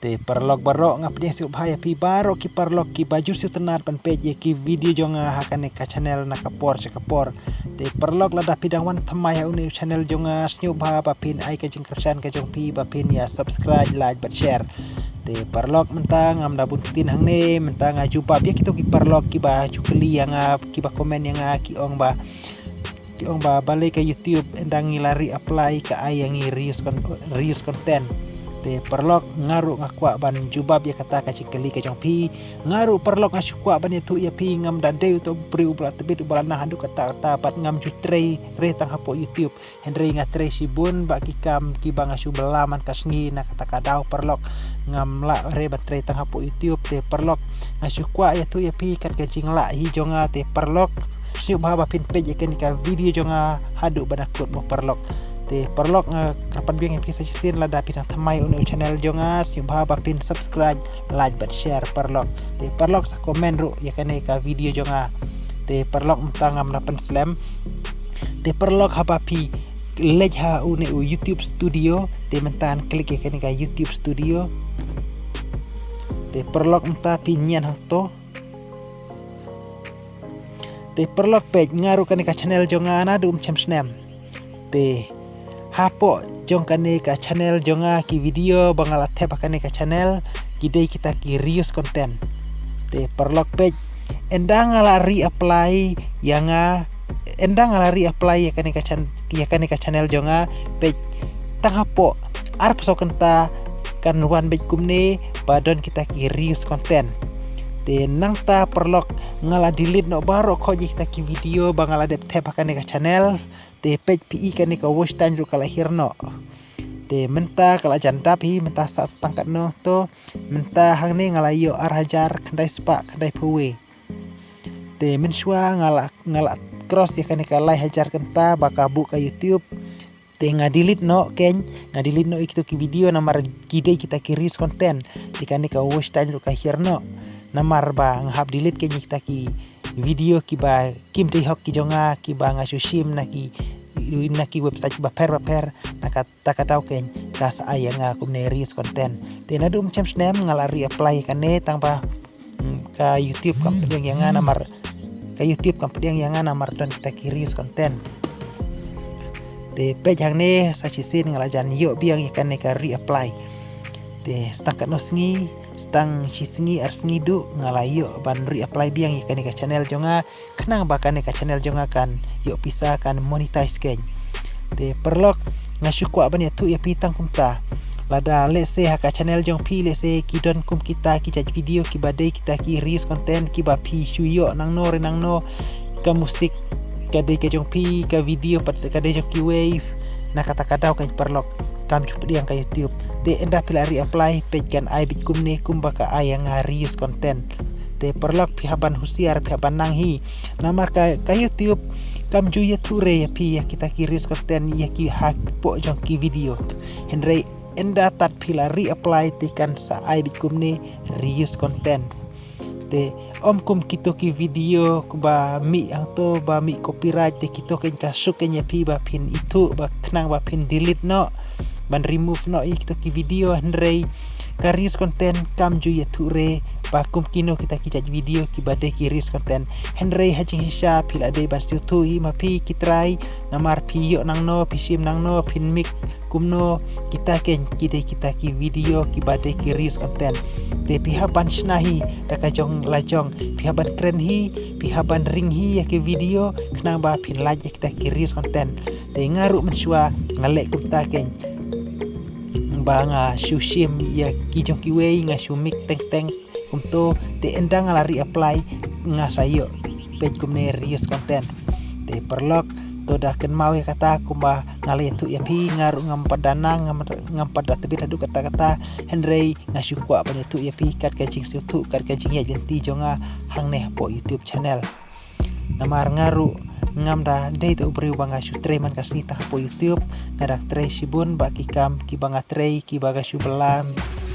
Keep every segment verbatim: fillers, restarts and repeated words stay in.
Te paralok baroh, nga pdiang sngewbha ïa phi baroh ki paralok kiba ju sngewtynnat ban peit ïa ki video jong nga ha kane ka channel na ka por sha ka por. Te paralok, lada phi dang wan thymmai ha une u channel jong nga, sngewbha ba phin ai ka jingkyrshan ka jong phi ba phin ïa subscribe, like bad share. Te paralok, mynta ngam da bun ktien hangne, mynta nga jubab ïa kito ki paralok kiba ju kylli ïa nga, kiba comment ïa nga, ki ong ba ki ong ba balei ka YouTube ynda ngi la reapply ka ai ïa ngi reuse con-, reuse content. Te paralok, nga ruh nga kwah ban jubab ïa kata ka jingkylli ka jong phi. Nga ruh paralok nga shu kwah ban ïathuh ïa phi, ngam da dei uto u briew uba la tbit uba la nang haduh katta katta bad ngam ju trei re tang hapoh YouTube. Hynrei nga trei shibun bad ki kam kiba nga shu bylla man ka sngi na kata ka daw paralok. Ngam lah re ban trei tang hapoh YouTube. Te paralok, nga shu kwah ïathuh ïa phi kat ka jinglah hi jong nga te paralok. Sngewbha ba phin peit ïa kane ka video jong nga haduh ban da kut mo paralok. Te paralok, nga kyrpad biang ïa phi sa shisien, lada phi dang thymmai une u channel jong nga, sngewbha ba phin subscribe, like bad share paralok. Te paralok, sa comment ruh ïa kane ka video jong nga. Te paralok, mynta ngam da pynslem. Te paralok, haba phi leit ha une u YouTube Studio, te mynta klik ïa kane ka YouTube Studio. Te paralok, mynta phi nian hangto. Te paralok, peit, nga ruh kane ka channel jong nga naduh um chem snem. Te hapoh jong kane ka channel jong nga, ki video ba nga la thep ha kane ka channel ki dei kita ki reuse content. Te paralok, peit, ynda nga la reapply ïa nga, ynda nga la reapply ïa kane ka chan-, ïa kane ka channel jong nga, peit, tang hapoh arphew saw kynta kan wan beit kumne ba don kita ki reuse content. Te nangta paralok, nga la delete noh baroh khoit ïa kita ki video ba nga la dep thep ha kane ka channel. Te peit, phi i kane ka watch time ruh ka la hiar noh. Te mynta ka la jan dap hi, mynta sa tang katno to. Mynta hangne nga la ïoh ar hajar khyndai spah khyndai phew wei. Te mynshuwa nga la, nga la cross ïa kane ka lai hajar kynta ba ka buh ka YouTube. Te nga delete noh, keiñ, nga delete noh ïa kito ki video namar ki dei kita ki reuse content. Te kane ka watch time ruh ka hiar noh. Namar ba nga hap delete keiñ ïa kita ki video kiba kim dei hok ki jong nga, kiba nga shu shim na ki, na ki website bapher bapher, na kata ka daw keiñ ka sa ai ïa nga kumne reuse content. Te naduh um chem snem nga la reapply ïa kane, tang ba, mm, ka YouTube kam pdiang ïa nga namar, ka YouTube kam pdiang ïa nga namar don kita ki reuse content. Te peit hangne, sa shisien nga la jan ïoh biang ïa kane ka reapply. Te sa tang katno sngi, sa tang shi sngi ar sngi duh nga la ïoh ban reapply biang ïa kane ka channel jong nga, khnang ba kane ka channel jong nga kan ïoh pisa, kan monetize keiñ. Te paralok, nga shu kwah ban ïathuh ïa phi tang kumta. Lada lehse ha ka channel jong phi lehse ki don kum kita ki jait video kiba dei kita ki reuse content kiba phi shu ïoh nangno re nangno, ka musik ka dei ka jong phi, ka video pat ka dei jong kiwei, na kata ka daw keiñ paralok, kam ju pdiang ka YouTube. Te ynda phi la reapply, peit, kan ai beit kumne kumba ka ai ïa nga reuse content. Te paralok, phi hap ban husiar, phi hap ban nang hi. Namar ka, ka YouTube kam ju ïathuh re ïa phi ïa kita ki reuse content ïa ki hapoh jong ki video. Hynrei ynda tad phi la reapply te kan sa ai beit kumne reuse content. Te ym kum kito ki video ba mih hangto ba mih copyright, te kito keiñ ka suk keiñ ïa phi ba phin ithuh ba khnang ba phin delete noh, ban remove noh ïa kito ki video. Hynrei ka reuse content kam ju ïathuh re ba kum kino kita ki jait video kiba dei ki reuse content. Hynrei ha jingshisha phi la dei ban sngewthuh hi ma phi ki trai, namar phi ïoh nangno, phi shim nangno, phin mih kumno, kita keiñ ki dei kita ki video kiba dei ki reuse content. Te phi hap ban shna hi da ka jong la jong, phi hap ban kren hi, phi hap ban ring hi ïa ki video khnang ba phin lait ïa kita ki reuse content. Te nga ruh mynshuwa nga leh kumta keiñ, ba nga shu shim ïa ki jong kiwei, nga shu mih teng teng kumto, te ynda nga la reapply nga sa ïoh peit kumne reuse content. Te paralok, to da kynmaw ïa kata, kumba nga la ïathuh ïa phi, nga ruh ngam pat da nang, ngam, ngam pat da tbit haduh katta katta, hynrei nga shu kwah ban ïathuh ïa phi kat ka jingsngewthuh, kat ka jingïaid lynti jong nga hangne hapoh YouTube channel. Namar nga ruh ngam da dei te u briew ba nga shu trei man ka sngi tang hapoh YouTube. Nga dang trei shibun bad ki kam kiba nga trei, kiba nga shu bylla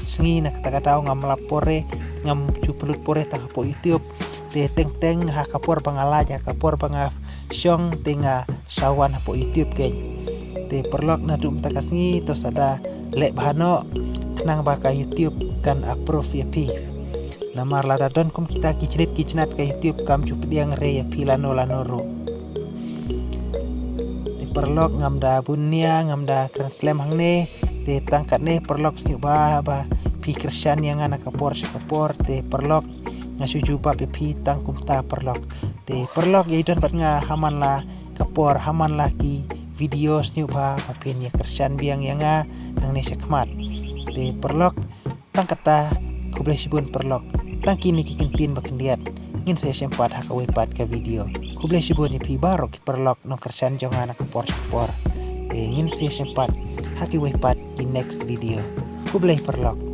sngi, na kata ka daw ngam lap por re, ngam ju pynlut por re tang hapoh YouTube. Te teng teng ha ka por ba nga lait, ha ka por ba nga shong, te nga sa wan hapoh YouTube keiñ. Te paralok, naduh mynta ka sngi to sa da leh bha noh, khnang ba ka YouTube kan approve ïa phi. Namar lada don kum kita ki jnit ki jnat, ka YouTube kam ju pdiang re ïa phi lano lano ruh. Te paralok, ngam da bun nia, ngam da kren slem hangne. Te tang katne paralok, sngewbha ba phi kyrshan ïa nga na ka por sha ka por. Te paralok, nga shu jubab ïa phi tang kumta paralok. Te paralok, ïa i don bad nga ha man la ka por, ha man la ki video, sngewbha ba phin ïa kyrshan biang ïa nga hangne sha khmat. Te paralok, tang kata, khublei shibun paralok. Tang kine ki kyntien ba khyndiat, ngin sa ïashem pat ha kawei pat ka video. Khublei shibun ïa phi baroh ki paralok nongkyrshan jong nga na ka por sha ka por. Te ngin sa ïashem pat ha kawei pat ki next video. Khublei paralok.